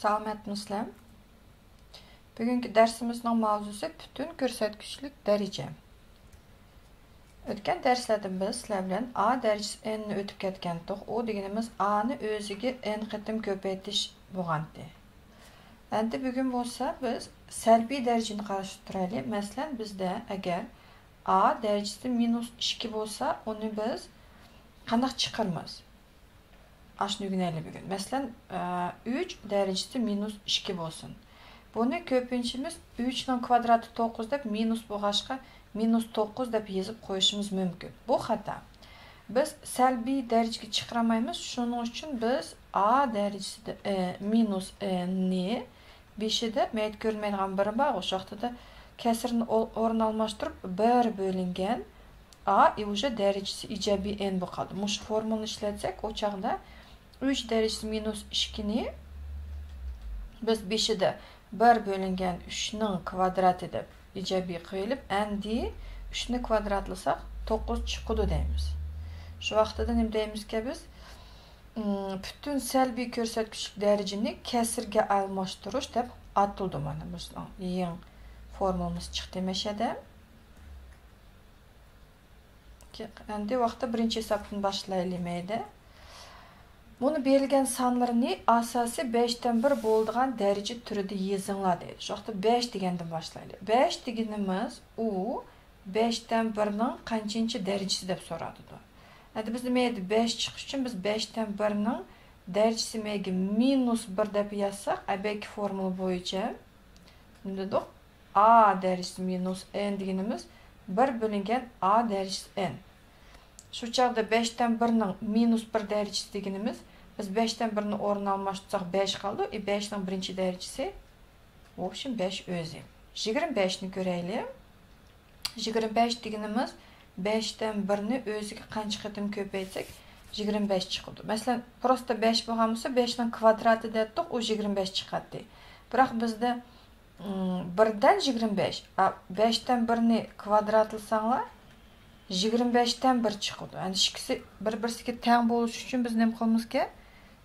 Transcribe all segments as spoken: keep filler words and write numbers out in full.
سالامەتمۇسىلەر؟ بۈگۈنكى دەرسىمىزنىڭ ماۋزۇسى پۈتۈن كۆرسەتكۈچلۈك دەرىجە. ئۆتكەن دەرسلەردە بىز سىلەر بىلەن ئا دەرىجىسى ئېننى ئۆتۈپ كەتكەنتۇق. ئۇ دېگىنىمىز ئانى ئۆزىگە ئېن قېتىم كۆپەيتىش بولغانتى. ئەمدى بۈگۈن بولسا بىز سەلبىي دەرىجىنى قاراشتۇرايلى. مەسىلەن، بىزدە ئەگەر ئا دەرىجىسى مىنۇس ئىككى بولسا، ئۇنى بىز قانداق چىقىرىمىز؟ ئاشۇنى ئۆگىنەيلى بۈگۈن. مەسىلەن، ئۈچ دەرىجىسى مىنۇس ئىككى بولسۇن. بۇنى كۆپىنچىمىز ئۈچنىڭ كۋادراتى توققۇز دەپ، مىنۇس بولغاچقا، مىنۇس توققۇز دەپ يېزىپ قويۇشىمىز مۇمكىن. بۇ خاتا. بىز سەلبىي دەرىجىگە چىقىرالمايمىز. شۇنىڭ ئۈچۈن بىز ئا دەرىجىسىدە، ئە، مىنۇس ئېننى بېشىدا مەيدە كۆرۈنمەيدىغان بىر بار، ئوشۇ ۋاقتىدا كەسىرنى ئو-، ئورۇن ئالماشتۇرۇپ، بىر بۆلۈنگەن ئا، ئى، ئۇژە دەرىجىسى ئىجابىي ئېن بولۇپ قالدى. مۇشۇ فورمۇلىنى ئىشلەتسەك، ئۇ چاغدا ئۈچ دەرىجىسى مىنۇس ئىككىنى بىز بېشىدا بىر بۆلۈنگەن ئۈچنىڭ كۋادراتى دەپ ئىجابىي قىلىپ، ئەمدى ئۈچنى كۋادراتلىساق، توققۇز چىقىدۇ دەيمىز. شۇ ۋاقتىدا نېمە دەيمىزكە بىز؟ ئىم، پۈتۈن سەلبىي كۆرسەتكۈچلۈك دەرىجىنى كەسىرگە ئالماشتۇرۇش دەپ ئاتىلىدۇ. مانا بىزنىڭ يېڭى فورمۇلىمىز چىقتى مەشەدە. ئەمدى ۋاقىتتا بىرىنچى ھېسابتىن باشلايلى مەيدە. بۇنى بېرىلگەن سانلىرىنى ئاساسىي بەشتىن بىر بولىدىغان دەرىجە تۈرىدە يېزىڭلار دەيدۇ. شۇ ۋاقىتتا بەش دېگەندىن باشلايلى. بەش دېگىنىمىز ئۇ بەشتىن بىرنىڭ قانچىنچى دەرىجىسى دەپ سورىدۇ. ئەمدى بىزدە مەيدە بەش چىقىش ئۈچۈن بىز بەشتىن بىرنىڭ دەرىجىسى مەيگە مىنۇس بىر دەپ يازساق، ئەبەكى فورمۇلا بويىچە نېمە دېدۇق؟ ئا دەرىجىسى مىنۇس ئېن دېگىنىمىز بىر بۆلۈنگەن ئا دەرىجىسى ئېن. شۇ چاغدا بەشتىن بىرنىڭ مىنۇس بىر دەرىجىسى دېگىنىمىز، بىز بەشتىن بىرنى ئورۇن ئالماشتۇرساق، بەش قالىدۇ. ئى، بەشنىڭ بىرىنچى دەرىجىسى، ۋوبشېم، بەش ئۆزى. يىگىرمە بەشنى كۆرەيلى. يىگىرمە بەش دېگىنىمىز بەشتىن بىرنى ئۆزىگە قانچە قېتىم كۆپەيتسەك، يىگىرمە بەش چىقىدۇ. مەسىلەن، پروستا بەش بولغان بولسا، بەشنىڭ كۋادراتى دەتتۇق، ئۇ يىگىرمە بەش چىقاتتى. بىراق بىزدە، ئىم، بىردىن يىگىرمە بەش، ئا، بەشتىن بىرنى كۋادراتلىساڭلار، يىگىرمە بەشتىن بىر چىقىدۇ. يەنى ئىككىسى بىر-بىرسىگە تەڭ بولۇش ئۈچۈن بىز نېمە قىلىمىزكەن؟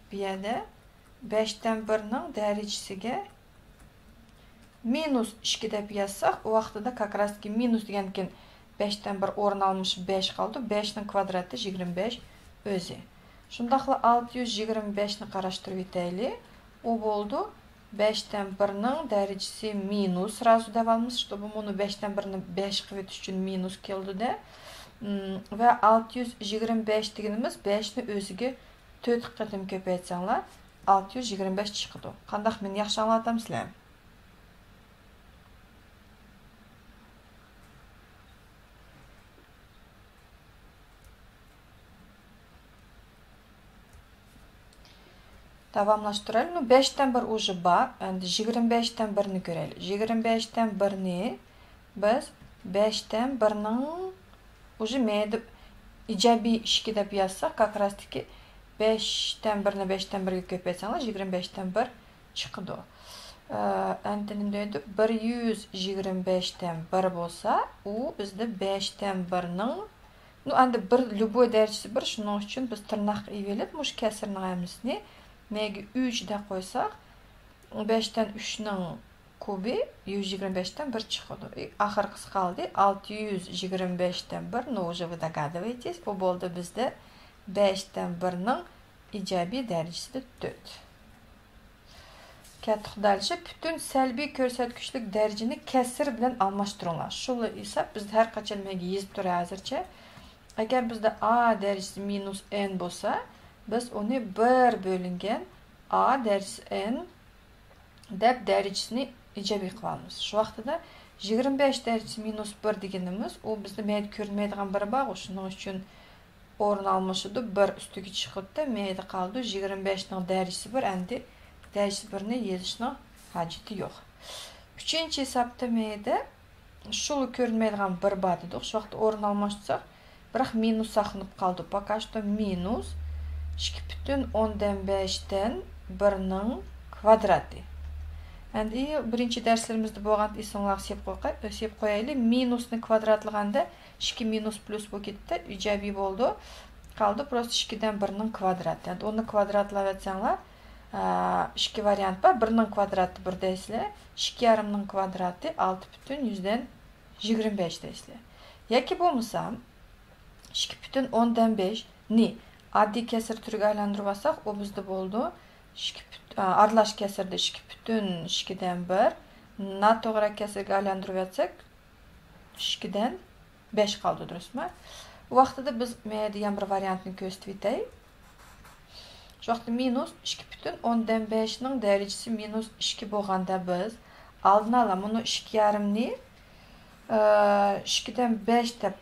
بۇ يەردە بەشتىن بىرنىڭ دەرىجىسىگە مىنۇس ئىككى دەپ يازساق، ئۇ ۋاقتىدا كاكراستىكى مىنۇس دېگەندىكىن بەشتىن بىر ئورۇن ئالمىشىپ بەش قالىدۇ. بەشنىڭ كۋادراتى يىگىرمە بەش ئۆزى. شۇنداقلا ئالتە يۈز يىگىرمە بەشنى قاراشتۇرۇۋېتەيلى. ئۇ بولىدۇ بەشتىن بىرنىڭ دەرىجىسى مىنۇس، سرازۇ دەۋالمىسىز، شتوبۇ مۇنۇ بەشتىن بىرنى بەش قىلىۋېتىش ئۈچۈن مىنۇس كېلىدۇ-دە. م، ۋە ئالتە يۈز يىگىرمە بەش دېگىنىمىز بەشنى ئۆزىگە تۆت قېتىم كۆپەيتسەڭلار، ئالتە يۈز يىگىرمە بەش چىقىدۇ. قانداق، مېنى ياخشى ئاڭلاۋاتامسىلەر؟ داۋاملاشتۇرايلى. بۇنى بەشتىن بىر ئۇژە بار. ئەمدى يىگىرمە بەشتىن بىرنى كۆرەيلى. يىگىرمە بەشتىن بىرنى بىز بەشتىن بىرنىڭ ئۇژە مەيدە ئىجابىي ئىككى دەپ يازساق، كاكراستىكى بەشتىن بىرنى بەشتىن بىرگە كۆپەيتسەڭلار، يىگىرمە بەشتىن بىر چىقىدۇ. ئە، ئەمدى نېمە دەيدۇ؟ بىر يۈز يىگىرمە بەشتىن بىر بولسا، ئۇ بىزدە بەشتىن بىرنىڭ، نۇ، ئەمدى بىر، ليۇبوي دەرىجىسى بىر، شۇنىڭ ئۈچۈن بىز تىرناققا ئېلىۋېلىپ، مۇشۇ كەسىرنىڭ ھەممىسىنى مەيگە ئۈچ دەپ قويساق، بەشتىن ئۈچنىڭ كۇبى يۈز يىگىرمە بەشتىن بىر چىقىدۇ. ئى، ئاخىرقىسى قالدى، ئالتە يۈز يىگىرمە بەشتىن بىر، نۇ، ئۇژە ۋى داگادىۋايتىس، ئۇ بولدى بىزدە بەشتىن بىرنىڭ ئىجابىي دەرىجىسى تۆت. كەتتۇق دەلىشى، پۈتۈن سەلبىي كۆرسەتكۈچلۈك دەرىجىنى كەسىر بىلەن ئالماشتۇرۇڭلار. شۇلا ھېساب بىز ھەر قاچان مەيگە يېزىپ تۇرى ھازىرچە. ئەگەر بىزدە ئا دەرىجىسى مىنۇس ئېن بولسا، بىز ئۇنى بىر بۆلۈنگەن ئا دەرىجىسى ئېن دەپ دەرىجىسىنى ئىجابىي قىلىۋالىمىز. شۇ ۋاقتىدا يىگىرمە بەش دەرىجىسى مىنۇس بىر دېگىنىمىز، ئۇ بىزدە مەيدە كۆرۈنمەيدىغان بىرى بارغۇ، شۇنىڭ ئۈچۈن ئورۇن ئالمىشىدۇ، بىر ئۈستىگە چىقىدۇ، مەيدە قالىدۇ، يىگىرمە بەشنىڭ دەرىجىسى بىر، ئەمدى دەرىجىسى بىرنى يېزىشنىڭ ھاجىتى يوق. ئۈچىنچى ھېسابتا مەيدە شۇلا كۆرۈنمەيدىغان بىر بار دېدۇق، شۇ ۋاقىتتا ئورۇن ئالماشتۇرساق، بىراق مىنۇس ساقلىنىپ قالدى. پاكاشتا مىنۇس ئىككى پۈتۈن ئوندىن بەشتىن بىرنىڭ كۋادراتى. ئەمدى بىرىنچى دەرسلىرىمىزدە بولغان، ئېسىڭلارغا سېلىپ قوياي-، سېلىپ قويايلى. مىنۇسنى كۋادراتلىغاندا ئىككى مىنۇس پلۇس بولۇپ كېتىپتۇ، ئىجابىي بولىدۇ. قالدى پروستا ئىككىدىن بىرنىڭ كۋادراتى. ئەمدى ئۇنى كۋادراتلاۋەتسەڭلار، ئىككى ۋارىيانت بار. بىرنىڭ كۋادراتى بىر دەيسىلەر، ئىككى يېرىمنىڭ كۋادراتى ئالتە پۈتۈن يۈزدىن يىگىرمە بەش دەيسىلەر. ياكى بولمىسا، ئىككى پۈتۈن ئوندىن بەشنى ئاددىي كەسىر تۈرىگە ئايلاندۇرۇۋالساق، ئۇ بىزدە بولىدۇ ئىككى پۈت-، ئا، ئارىلاش كەسىردە ئىككى پۈتۈن ئىككىدىن بىر، ناتوغرا كەسىرگە ئايلاندۇرۇۋەتسەك، ئىككىدىن بەش قالدى، دۇرۇسمۇ؟ ئۇ ۋاقتىدا بىز مەيەدە يەنە بىر ۋارىيانتنى كۆرسىتىۋېتەي. شۇ ۋاقىتتا مىنۇس ئىككى پۈتۈن ئوندىن بەشنىڭ دەرىجىسى مىنۇس ئىككى بولغاندا، بىز ئالدىن ئالا مۇنۇ ئىككى يېرىمنى، ئىككىدىن بەش دەپ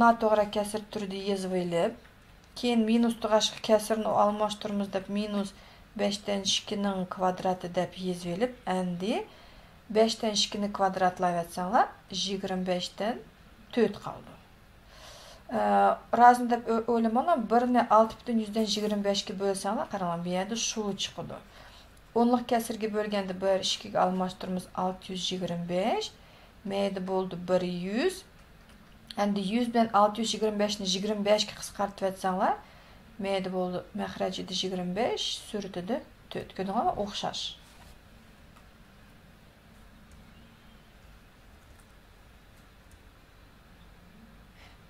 ناتوغرا كەسىر تۈرىدە يېزىۋېلىپ، كېيىن مىنۇس تۇغاشقا كەسىرنى ئالماشتۇرىمىز دەپ، مىنۇس بەشتىن ئىككىنىڭ كۋادراتى دەپ يېزىۋېلىپ، ئەمدى بەشتىن ئىككىنى كۋادراتلاۋەتسەڭلار، يىگىرمە بەشتىن تۆت قالىدۇ. ئە، رازىنى دەپ ئو-، ئويلىماڭلار، بىرنى ئالتە پۈتۈن يۈزدىن يىگىرمە بەشكە بۆلسەڭلار، قاراڭلار، بۇ يەردە شۇلا چىقىدۇ. ئونلۇق كەسىرگە بۆلگەندە بىر، ئىككىگە ئالماشتۇرىمىز، ئالتە يۈز يىگىرمە بەش. مەيدە بولدى بىر يۈز. ئەمدى يۈز بىلەن ئالتە يۈز يىگىرمە بەشنى يىگىرمە بەشكە قىسقارتىۋەتسەڭلار، مەيدە بولدى مەخرەجىدە يىگىرمە بەش، سۈرىتىدە تۆت. كۆردۈڭلارمۇ؟ ئوخشاش.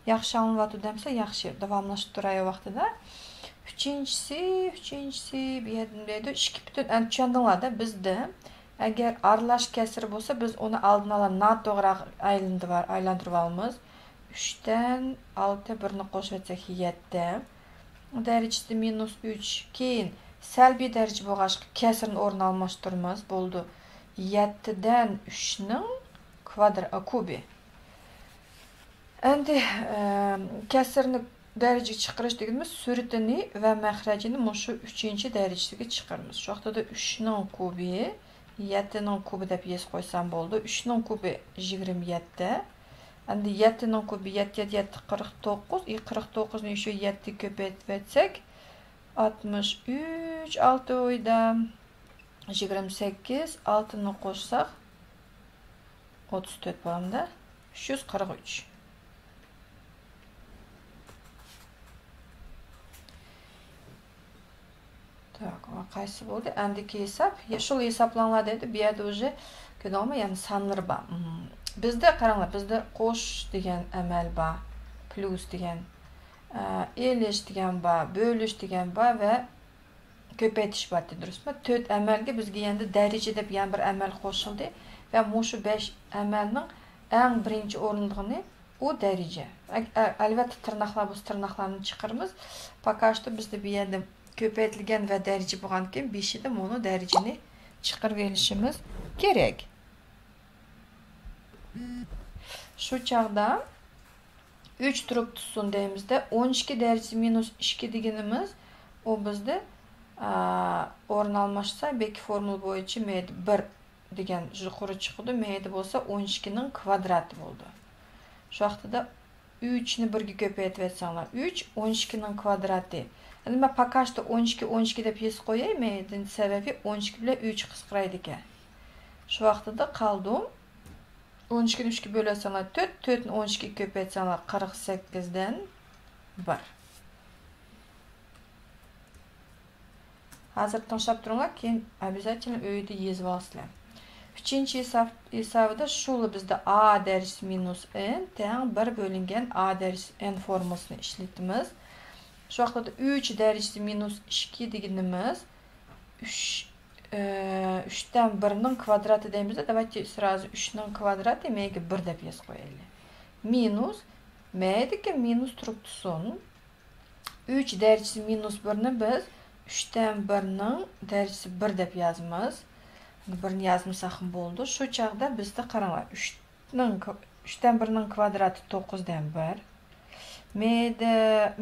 ياخشى ئاڭلىنىۋاتىدۇ دەمسە، ياخشى، داۋاملاشتۇراي ۋاقتىدا. ئۈچىنچىسى، ئۈچىنچىسى، بۇ يەردە نېمە دەيدۇ؟ ئىككى پۈتۈن، ئەنە، چۈشەندىڭلار-دە، بىزدە ئەگەر ئارىلاش كەسىر بولسا، بىز ئۇنى ئالدىن ئالا ناتوغراغا ئايلاندۇرۇۋال-، ئايلاندۇرۇۋالىمىز. ئۈچتىن ئالتە، بىرنى قوشۇۋەتسەك، يەتتە. دەرىجىسى مىنۇس ئۈچ. كېيىن سەلبىي دەرىجە بولغاچقا، كەسىرنى ئورنىنى ئالماشتۇرىمىز. بولدى. يەتتىدىن ئۈچنىڭ كۋادر-، ئا، كۇبى. ئەمدى، ئە، كەسىرنى دەرىجىگە چىقىرىش دېگىنىمىز سۈرىتىنى ۋە مەخرەجىنى مۇشۇ ئۈچىنچى دەرىجىسىگە چىقىرىمىز. شۇ ۋاقتىدا ئۈچنىڭ كۇبى، يەتتىنىڭ كۇبى دەپ يېزىپ قويسام بولدى. ئۈچنىڭ كۇبى يىگىرمە يەتتە. ئەمدى يەتتىنىڭ كۇبى يەتتە، يەتتە، يەتتە، قىرىق توققۇز. ئى، قىرىق توققۇزنى شۇ يەتتە كۆپەيتىۋەتسەك، ئاتمىش ئۈچ، ئالتە ئويدا. يىگىرمە سەككىز، ئالتىنى قوشساق، ئوتتۇز تۆت بولامدۇ؟ ئۈچ يۈز قىرىق ئۈچ. تاك، قايسى بولدى؟ ئەندىكى ھېساب. يا، شۇلا ھېسابلاڭلار دەيدۇ. بۇ يەردە ئۇژې، كۆردۈڭلارمۇ؟ يەنى سانلىرى بار. مم. بىزدە قاراڭلار، بىزدە قوش دېگەن ئەمەل بار. پليۇس دېگەن، ئە، ئېلىش دېگەن بار، بۆلۈش دېگەن بار ۋە كۆپەيتىش بار ئىدى، دۇرۇسمۇ؟ تۆت ئەمەلگە بىزگە يەنە دەرىجە دەپ يەنە بىر ئەمەل قوشۇلدى ۋە مۇشۇ بەش ئەمەلنىڭ ئەڭ بىرىنچى ئورۇنلىغىنى ئۇ دەرىجە. ئە-، ئە-، ئەلۋەتتە، تىرناقلار بولسا تىرناقلارنى چىقىرىمىز. پاكاشتا بىزدە بۇ يەردە كۆپەيتىلگەن ۋە دەرىجە بولغاندىكىن، بېشىدا مۇنۇ دەرىجىنى چىقىرىۋېلىشىمىز كېرەك. شۇ چاغدا ئۈچ تۇرۇپ تۇتسۇن دەيمىز-دە، ئون ئىككى دەرىجىسى مىنۇس ئىككى دېگىنىمىز، ئۇ بىزدە، ئا، ئورۇن ئالماشسا، بەكى فورمۇلا بويىچە مەيدە بىر دېگەن يۇقىرى چىقىدۇ، مەيدە بولسا ئون ئىككىنىڭ كۋادراتى بولىدۇ. شۇ ۋاقتىدا ئۈچنى بىرگە كۆپەيتىۋەتسەڭلار، ئۈچ، ئون ئىككىنىڭ كۋادراتى. ئەمدى مەن پاكاشتا ئون ئىككى، ئون ئىككى دەپ يېزىپ قوياي، مەيدىن سەۋەبى ئون ئىككى بىلەن ئۈچ قىسقىرايدىكەن. شۇ ۋاقتىدا قالدۇم. ئون ئىككىنى ئۈچكە بۆلۈۋەتسەڭلار تۆت، تۆتنى ئون ئىككىگە كۆپەيتسەڭلار قىرىق سەككىزدىن بىر. ھازىر تىڭشاپ تۇرۇڭلار، كېيىن ئوبيازاتېلنو ئۆيدە يېزىۋالىسىلەر. ئۈچىنچى ھېساب، ھېسابىدا شۇلا بىزدە ئا دەرىجىسى مىنۇس ئېن تەڭ بىر بۆلۈنگەن ئا دەرىجىسى ئېن فورمۇلىسىنى ئىشلىتىمىز. شۇ ۋاقىتتا ئۈچ دەرىجىسى مىنۇس ئىككى دېگىنىمىز ئۈچ، ئۈچتىن بىرنىڭ كۋادراتى دەيمىز. داۋايتې سرازۇ ئۈچنىڭ كۋادراتى مەيگە بىر دەپ يېزىپ قويايلى. مىنۇس، مەيدىكى مىنۇس تۇرۇپ تۇرسۇن. ئۈچ دەرىجىسى مىنۇس بىرنى بىز ئۈچتىن بىرنىڭ دەرىجىسى بىر دەپ يازىمىز. بىرنى يازمىساقمۇ بولىدۇ. شۇ چاغدا بىزدە قاراڭلار، ئۈچنىڭ، ئۈچتىن بىرنىڭ كۋادراتى توققۇزدىن بىر. مەيدە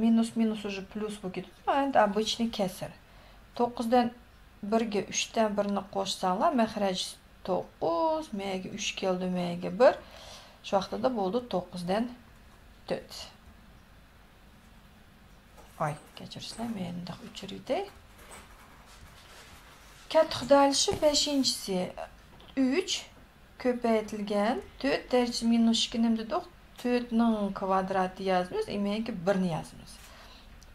مىنۇس مىنۇس ئۇژې پليۇس بولۇپ كېتىدۇ. ئەمدى ئوبىچنىي كەسىر. توققۇزدىن بىرگە ئۈچتىن بىرنى قوشساڭلار، مەخرەج توققۇز، مەيگە ئۈچ كەلدى، مەيگە بىر. شۇ ۋاقتىدا بولدى توققۇزدىن تۆت. ۋاي، كەچۈرسىلەر، مەن مۇنداق ئۆچۈرۈۋېتەي. كەتتى خۇدايلىشىپ بەشىنچىسى. ئۈچ كۆپەيتىلگەن تۆت دەرىجىسى مىنۇس ئىككى نېمە دېدۇق؟ تۆتنىڭ كۋادراتى يازىمىز، ئىمەنكى بىرنى يازىمىز.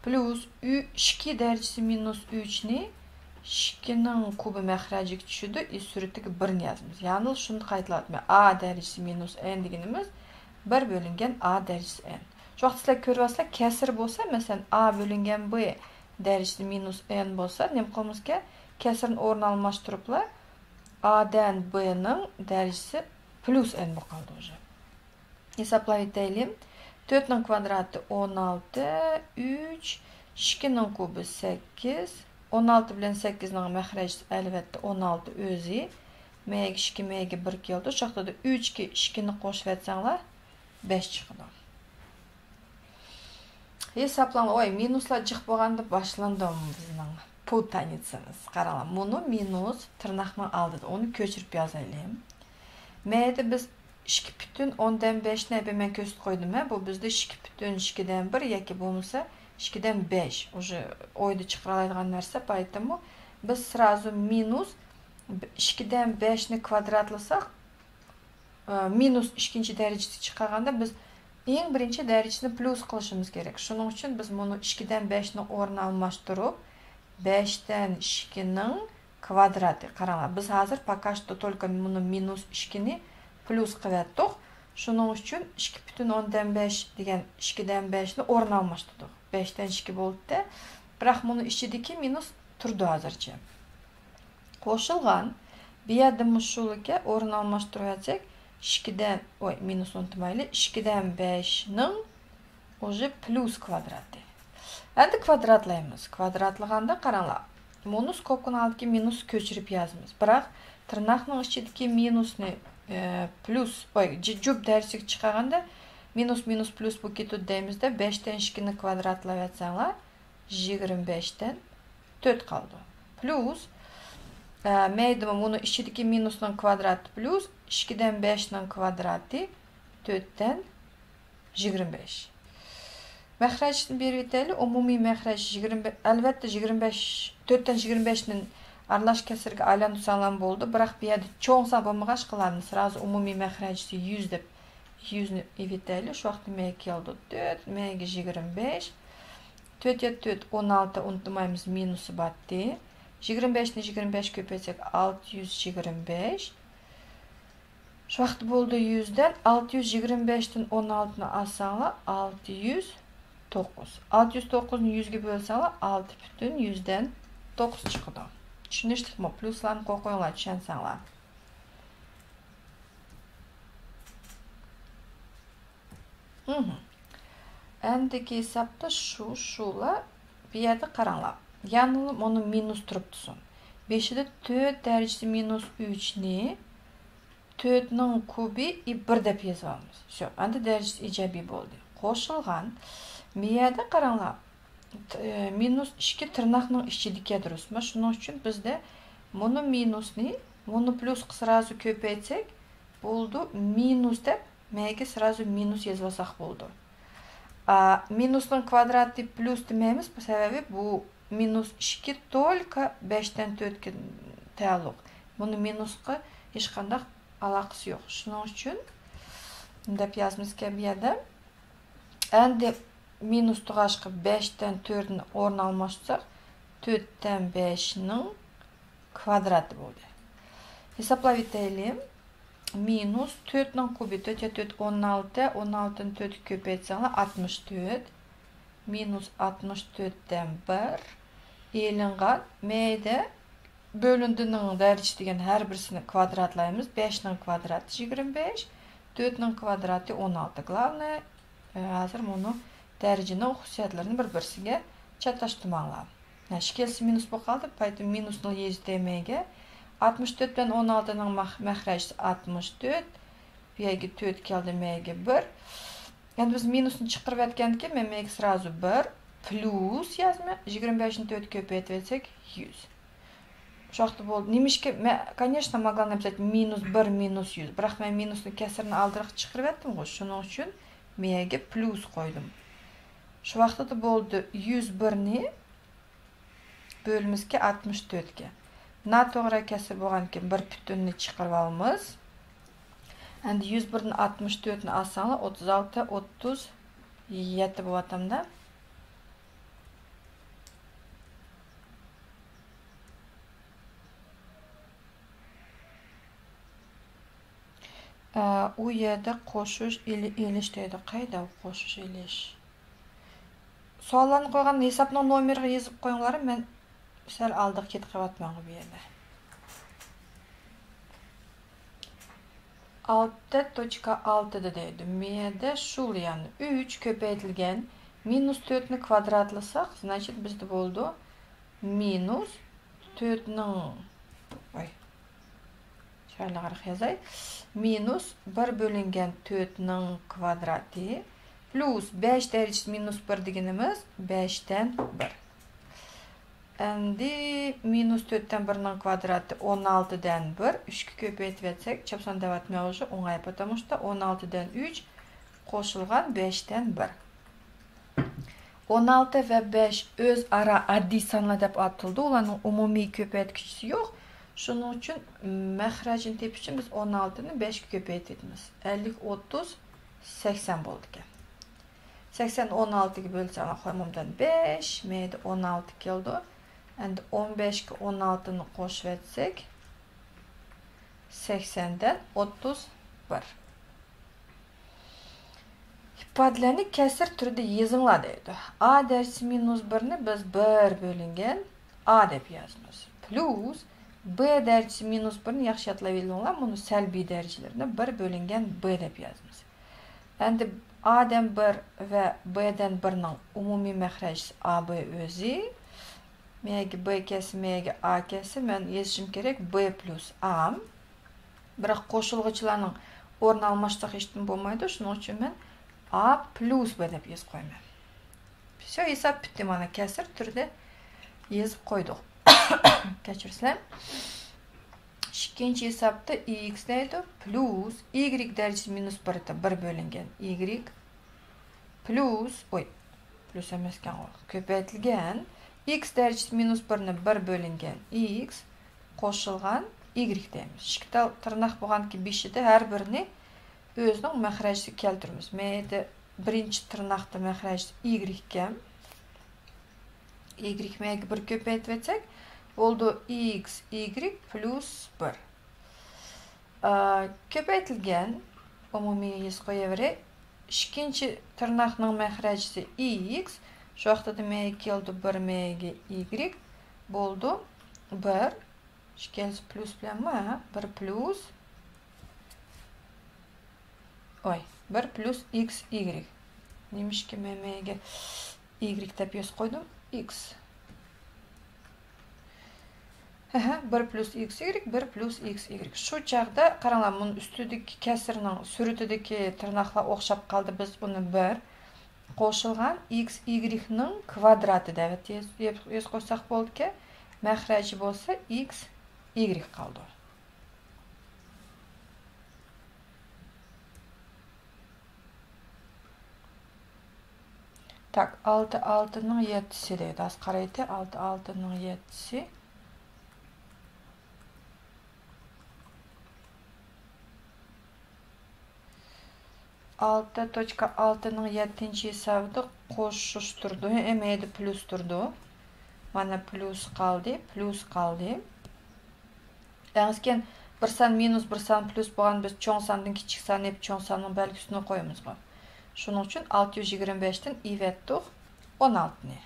پليۇس ئۈ-، ئىككى دەرىجىسى مىنۇس ئۈچنى ئىككىنىڭ كۇبى مەخرەجگە چۈشىدۇ، ئى سۈرىتىگە بىرنى يازىمىز. يەنى شۇنى قايتىلاۋاتىمەن. ئا دەرىجىسى مىنۇس ئېن دېگىنىمىز بىر بۆلۈنگەن ئا دەرىجىسى ئېن. شۇ ۋاقىتتا سىلەر كۆرۈۋالسىلەر، كەسىر بولسا، مەسىلەن، ئا بۆلۈنگەن بى دەرىجىسى مىنۇس ئېن بولسا، نېمە قىلىمىزكەن؟ كەسىرنى ئورۇن ئالماشتۇرۇپلا، ئا دەن بنىڭ دەرىجىسى پليۇس ئېن بولۇپ قالدى ئۇژې. ھېسابلاۋېتەيلى. تۆتنىڭ كۋادراتى ئون ئالتە، ئۈچ، ئىككىنىڭ كۇبى سەككىز. ئون ئالتە بىلەن سەككىزنىڭ مەخرەجى ئەلۋەتتە ئون ئالتە ئۆزى. مەيگە ئىككى، مەيگە بىر كېلىدۇ. شۇ ۋاقىتتا ئۈچكە ئىككىنى قوشۇۋەتسەڭلار، بەش چىقىدۇ. ھېسابلاڭلار، ۋاي، مىنۇسلار جىق بولغاندا باشلاندىمۇ بىزنىڭ پۇتانىتسىمىز. قاراڭلار، مۇنۇ مىنۇس تىرناقنىڭ ئالدىدا، ئۇنى كۆچۈرۈپ يازايلى. مەيدە بىز ئىككى پۈتۈن ئوندىن بەشنى، ھەبە مەن كۆرسىتىپ قويدۇم، ھە، بۇ بىزدە ئىككى پۈتۈن ئىككىدىن بىر ياكى بولمىسا ئىككىدىن بەش. ئۇژې ئويدا چىقىرالايدىغان نەرسە، поэтому بىز سرازۇ مىنۇس ئىككىدىن بەشنى كۋادراتلىساق، ئە، مىنۇس ئىككىنچى دەرىجىسى چىقارغاندا بىز ئەڭ بىرىنچى دەرىجىسىنى پليۇس قىلىشىمىز كېرەك. شۇنىڭ ئۈچۈن بىز مۇنۇ ئىككىدىن بەشنى ئورۇن ئالماشتۇرۇپ، بەشتىن ئىككىنىڭ كۋادراتى. قاراڭلار، بىز ھازىر пока что только مۇنۇ مىنۇس ئىككىنى پليۇس قىلىۋەتتۇق. شۇنىڭ ئۈچۈن ئىككى پۈتۈن ئوندىن بەش دېگەن ئىككىدىن بەشنى ئورۇن ئالماشتۇردۇق. بەشتىن ئىككى بولدى. بىراق مۇنۇ ئىچىدىكى مىنۇس تۇرىدۇ ھازىرچە. قوشۇلغان. بۇ يەردە مۇشۇلىكى ئورۇن ئالماشتۇرۇۋەتسەك، ئىككىدىن، ۋاي، مىنۇس ئۇنتۇمايلى، ئىككىدىن بەشنىڭ ئۇژې پليۇس كۋادراتى. ئەمدى كۋادراتلايمىز. كۋادراتلىغاندا قاراڭلار. مۇنۇ سكوبكىنىڭ ئالدىدىكى مىنۇسنى كۆچۈرۈپ يازىمىز. بىراق تىرناقنىڭ ئىچىدىكى مىنۇسنى، ئە، پليۇس، ۋاي، جۇ-، جۈپ دەرىجىسىگە چىقارغاندا مىنۇس مىنۇس پليۇس بولۇپ كېتىدۇ دەيمىزدە، بەشتىن ئىككىنى كۋادراتلاۋەتسەڭلار، يىگىرمە بەشتىن تۆت قالىدۇ. پليۇس، ئە، مەيدىمۇ مۇنۇ ئىچىدىكى مىنۇسنىڭ كۋادراتى پليۇس ئىككىدىن بەشنىڭ كۋادراتى تۆتتىن يىگىرمە بەش. مەخرەجنى بېرىۋېتەيلى. ئومۇمىي مەخرەج يىگىرمە بەش، ئەلۋەتتە، يىگىرمە بەش، تۆتتىن يىگىرمە بەشنى ئارىلاش كەسىرگە ئايلاندۇرساڭلارمۇ بولىدۇ. بىراق بۇ يەردە چوڭ سان بولمىغاچقىلا، سرازۇ ئومۇمىي مەخرەجى يۈز دەپ، يۈزنى ئېلىۋېتەيلى. شۇ ۋاقىتتا مەيگە كېلىدۇ تۆت، مەيگە يىگىرمە بەش. تۆت يە تۆت، ئون ئالتە، ئۇنتۇمايمىز، مىنۇسى باتتى. يىگىرمە بەشنى يىگىرمە بەش كۆپەيتسەك، ئالتە يۈز يىگىرمە بەش. شۇ ۋاقىت بولدى يۈزدىن، ئالتە يۈز يىگىرمە بەشتىن ئون ئالتىنى ئالساڭلار، ئالتە يۈز توققۇز. ئالتە يۈز توققۇزنى يۈزگە بۆلسەڭلار، ئالتە پۈتۈن يۈزدىن توققۇز چىقىدۇ. چۈشىنىشلىكمۇ؟ پليۇسلارنى قويۇڭلار، چۈشەنسەڭلار. مھم. ئەمدىكى ھېسابتا شۇ، شۇلا. بۇ يەردە قاراڭلار. يەنىلا مۇنۇ مىنۇس تۇرۇپتۇسۇن. بېشىدا تۆت دەرىجىسى مىنۇس ئۈچنى تۆتنىڭ كۇبى ئى بىر دەپ يېزىۋالىمىز. شۇ، ئەمدى دەرىجىسى ئىجابىي بولدى. قوشۇلغان. بۇ يەردە قاراڭلار. ت-، ئى، مىنۇس ئىككى تىرناقنىڭ ئىچىدىكى دۇرۇسمۇ؟ شۇنىڭ ئۈچۈن بىزدە مۇنۇ مىنۇسنى، مۇنۇ پليۇسقا سرازۇ كۆپەيتسەك، بولدى، مىنۇس دەپ مەيگە سرازۇ مىنۇس يېزىۋالساق بولدى. ئا، مىنۇسنىڭ كۋادراتى پليۇس دېمەيمىز، سەۋەبى بۇ مىنۇس ئىككى تولكا بەشتىن تۆتكە تەئەللۇق. بۇنى مىنۇسقا ھېچقانداق ئالاقىسى يوق. شۇنىڭ ئۈچۈن دەپ يازىمىزكەن بۇ يەردە. ئەمدى مىنۇس تۇغاشقا بەشتىن تۆتنى ئورۇن ئالماشتۇرساق، تۆتتىن بەشنىڭ كۋادراتى بولدى. ھېسابلاۋېتەيلى. مىنۇس تۆتنىڭ كۇبى، تۆت يە تۆت، ئون ئالتە، ئون ئالتىنى تۆتكە كۆپەيتسەڭلار، ئاتمىش تۆت. مىنۇس ئاتمىش تۆتتىن بىر ئېلىنغان مەيدە بۆلۈندىنىڭ دەرىجىسى دېگەن ھەر بىرسىنى كۋادراتلايمىز. بەشنىڭ كۋادراتى يىگىرمە بەش، تۆتنىڭ كۋادراتى ئون ئالتە. گلابنىي، ئە، ھازىر مۇنۇ دەرىجىنىڭ خۇسۇسىيەتلىرىنى بىر-بىرسىگە چاتاشتۇرماڭلار. ھە، ئىككىلىسى مىنۇس بولۇپ قالدى، поэтому مىنۇسنى يېزىۋېتەيمەن. ئاتمىش تۆت بىلەن ئون ئالتىنىڭ مەخ-، مەخرەجى ئاتمىش تۆت، بۇ يەرگە تۆت كەلدى، مەيگە بىر. ئەمدى بىز مىنۇسنى چىقىرىۋەتكەندىكىن، مەن مەيگە سرازۇ بىر پليۇس يازىمەن، يىگىرمە بەشنى تۆتكە كۆپەيتىۋەتسەك، يۈز. شۇ ۋاقىتتا بولدى. نېمىشقا مەن، конечно، могла написать مىنۇس بىر مىنۇس يۈز. بىراق مەن مىنۇسنى كەسىرنى ئالدىراق چىقىرىۋەتتىمغۇ، شۇنىڭ ئۈچۈن مەيگە پليۇس قويدۇم. شۇ ۋاقىتتا بولدى يۈز بىرنى بۆلىمىزكى ئاتمىش تۆتكە. ناتوغرا كەسىر بولغاندىكىن بىر پۈتۈننى چىقىرىۋالىمىز. ئەمدى يۈز بىردىن ئاتمىش تۆتنى ئالساڭلار، ئوتتۇز ئالتە، ئوتتۇز يەتتە بولۇۋاتامدا. ئۇ يەردە قوشۇش ئېلىش دەيدۇ. قەيدە ئۇ قوشۇش ئېلىش؟ سوئاللارنى قويغان ھېسابنىڭ نومېرىغا يېزىپ قويۇڭلار، مەن سەل ئالدىغا كېتىپ قېلىۋاتىمەنغۇ بۇ يەردە. ئالتە توچكا ئالتىدا دەيدۇ. مەيەدە شۇليان ئۈچ كۆپەيتىلگەن مىنۇس تۆتنى كۋادراتلىساق، زناچېت بىزدە بولىدۇ مىنۇس تۆتنىڭ، ۋاي، چىرايلىقراق يازاي. مىنۇس بىر بۆلۈنگەن تۆتنىڭ كۋادراتى پلۇس بەش دەرىجىسى مىنۇس بىر دېگىنىمىز بەشتىن بىر. ئەمدى مىنۇس تۆتتىن بىرنىڭ كۋادراتى ئون ئالتىدىن بىر، ئۈچكە كۆپەيتىۋەتسەك، چاپسان دەۋاتمايۋاتىمەن، ئوڭايىپ ئاتامىشتا، ئون ئالتىدىن ئۈچ قوشۇلغان بەشتىن بىر. ئون ئالتى ۋە بەش ئۆزئارا ئاددىي سانلار دەپ ئاتىلىدۇ، ئۇلارنىڭ ئومۇمىي كۆپەيتكۈچىسى يوق. شۇنىڭ ئۈچۈن مەخرەجنى تېپىش ئۈچۈن بىز ئون ئالتىنى بەشكە كۆپەيتىۋېتىمىز. ئەللىك، ئوتتۇز، سەكسەن بولىدىكەن. سەكسەن ئون ئالتىگە بۆلسەڭلار، قويمامدىن بەش، مەيدە ئون ئالتە كېلىدۇ. ئەمدى ئون بەشكە ئون ئالتىنى قوشۇۋەتسەك، سەكسەندىن ئوتتۇز بىر. ئىپادىلەرنى كەسىر تۈرىدە يېزىڭلار دەيدۇ. ئا دەرىجىسى مىنۇس بىرنى بىز بىر بۆلۈنگەن ئا دەپ يازىمىز. پلۇس ب دەرىجىسى مىنۇس بىرنى ياخشى يادلاۋېلىڭلار، مۇنۇ سەلبىي دەرىجىلىرىنى بىر بۆلۈنگەن ب دەپ يازىمىز. ئەمدى ئادىن بىر ۋە بىدىن بىرنىڭ ئومۇمىي مەخرەجى ئا بى ئۆزى. مەيەگە بى كەلسە، مەيەگە ئا كەلسە، مەن يېزىشىم كېرەك بى پلۇس ئا. بىراق قوشۇلغۇچىلارنىڭ ئورنى ئالماشتۇرۇشى ھېچتىن بولمايدۇ، شۇنىڭ ئۈچۈن مەن ئا پلۇس بى دەپ يېزىپ قويىمەن. Всё، ھېساب پۈتتى، مانا كەسىر تۈرىدە يېزىپ قويدۇق. كەچۈرسىلەر. ئىككىنچى ھېسابتا ئىكس دەيدۇ، پلۇس ئىگرېك دەرىجىسى مىنۇس بىر، بىر بۆلۈنگەن ئىگرېك، پلۇس، ئوي، پلۇس ئەمەسكەنغۇ، كۆپەيتىلگەن ئىكس دەرىجىسى مىنۇس بىرنى بىر بۆلۈنگەن ئىكس قوشۇلغان ئىگرېك دەيمىز. ئىككى تال تىرناق بولغاندىكىن بېشىدا ھەر بىرىنى ئۆزىنىڭ مەخرەجىگە كەلتۈرىمىز. مەيدە بىرىنچى تىرناقتا مەخرەجى ئىگرېككەن. ئىگرېك مەيگە بىر كۆپەيتىۋەتسەك، بولىدۇ ئىكس ئىگرېك پلۇس بىر. ئا، كۆپەيتىلگەن، ئومۇمىي يېزىپ قويۇۋېرەي. ئىككىنچى تىرناقنىڭ مەخرەجىسى ئىكس، شۇ ۋاقتىدا مەيگە كېلىدۇ بىر، مەيگە ئىگرېك، بولىدۇ بىر. ئىككىلىسى پلۇس بىلەنمۇ، ھە؟ بىر پلۇس، ئوي، بىر پلۇس ئىكس ئىگرېك. نېمىشقا مەن مەيگە ئىگرېك دەپ يېزىپ قويدۇم؟ ئىكس. ھەھە، بىر پلۇس ئىكس ئىگرېك، بىر پلۇس ئىكس ئىگرېك. شۇ چاغدا قاراڭلار، مۇنۇ ئۈستىدىكى كەسىرنىڭ سۈرىتىدىكى تىرناقلار ئوخشاپ قالدى. بىز ئۇنى بىر قوشۇلغان ئىكس ئىگرېكنىڭ كۋادراتى دەپ يېز-، يېز-، يېزىپ قويساق بولىدىكەن. مەخرەجى بولسا ئىكس ئىگرېك قالىدۇ. تاك، ئالتە ئالتىنىڭ يەتتىسى دەيدۇ. ھازىر قارايتى، ئالتە ئالتىنىڭ يەتتىسى. ئالتە توچكا ئالتىنىڭ يەتتىنچى ھېسابىدا قوشۇش تۇرىدۇ. ھە، مەيدە پلۇس تۇرىدۇ. مانا پلۇس قالدى، پلۇس قالدى. ئەڭسىكەن، بىر سان مىنۇس، بىر سان پلۇس بولغان، بىز چوڭ ساندىن كىچىك سان ئېلىپ، چوڭ ساننىڭ بەلگىسىنى قويىمىزغۇ. شۇنىڭ ئۈچۈن ئالتە يۈز يىگىرمە بەشتىن ئېلىۋەتتۇق ئون ئالتىنى.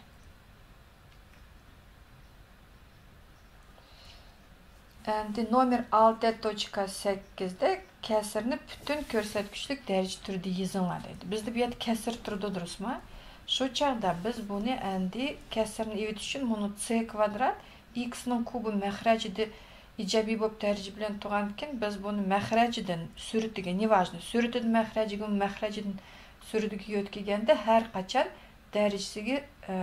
ئەمدى نومېر ئالتە توچكا سەككىزدە كەسىرنى پۈتۈن كۆرسەتكۈچلۈك دەرىجە تۈرىدە يېزىڭلار دەيدۇ. بىزدە بۇ يەردە كەسىر تۇرىدۇ، دۇرۇسمۇ؟ شۇ چاغدا بىز بۇنى ئەمدى كەسىرنى ئېلىۋېتىش ئۈچۈن مۇنۇ سى كۋادرات ئىكسنىڭ كۇبى مەخرەجىدە ئىجابىي بولۇپ دەرىجە بىلەن تۇرغاندىكىن، بىز بۇنى مەخرەجىدىن سۈرىتىگە، نېۋاژنو، سۈرىتىدىن مەخرەجىگىمۇ، مەخرەجىدىن سۈرىتىگە يۆتكىگەندە ھەر قاچان دەرىجىسىگە، ئە،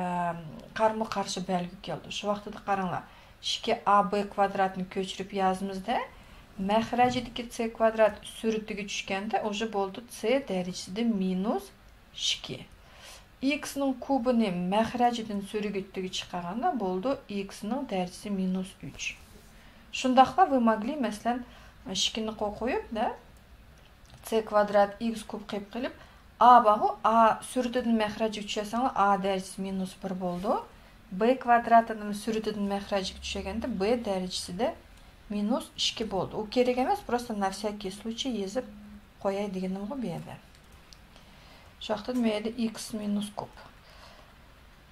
قارمۇ قارشى بەلگە كېلىدۇ. شۇ ۋاقتىدا قاراڭلار، ئىككى ئا بى كۋادراتنى كۆچۈرۈپ يازىمىزدا، مەخرەجىدىكى سى كۋادرات سۈرىتىگە چۈشكەندە، ئۇژې بولىدۇ سى دەرىجىسىدە مىنۇس ئىككى. ئىكسنىڭ كۇبىنى مەخرەجىدىن سۈرىتىگە چىقارغاندا بولىدۇ ئىكسنىڭ دەرىجىسى مىنۇس ئۈچ. شۇنداقلا، вы могли، مەسىلەن، ئىككىنى قويۇپ، دە، سى كۋادرات ئىكس كۇب قىلىپ قىلىپ، ئا بارغۇ، ئا سۈرىتىدىن مەخرەجگە چۈشۈرسەڭلار، ئا دەرىجىسى مىنۇس بىر بولىدۇ. بى كۋادراتىنىمۇ سۈرىتىدىن مەخرەجگە چۈشۈرگەندە، بى دەرىجىسىدە مىنۇس ئىككى بولىدۇ. ئۇ كېرەك ئەمەس، просто на всякий случай يېزىپ قوياي دېگىنىمغۇ بۇ يەردە. شۇ ۋاقىتتا ما يەردە ئىكس مىنۇس كۇب.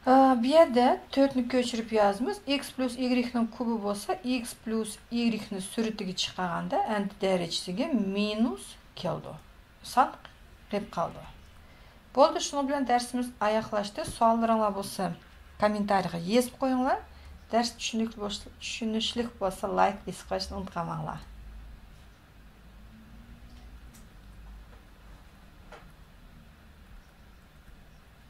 ئا، بۇ يەردە تۆتنى كۆچۈرۈپ يازىمىز. ئىكس پلۇس ئىگرېكنىڭ كۇبى بولسا، ئىكس پلۇس ئىگرېكنى سۈرىتىگە چىقارغاندا ئەندى دەرىجىسىگە مىنۇس كېلىدۇ. سان قېلىپ قالىدۇ. بولدى، شۇنىڭ بىلەن دەرسىمىز ئاياغلاشتى. سوئاللىرىڭلار بولسا، كوممېنتارىيغا يېزىپ قويۇڭلار. دەرس چۈشىنىكلىك بولسا، چۈشىنىشلىك بولسا، لايك بېسىپ قويۇشنى ئۇنتۇپ قالماڭلار.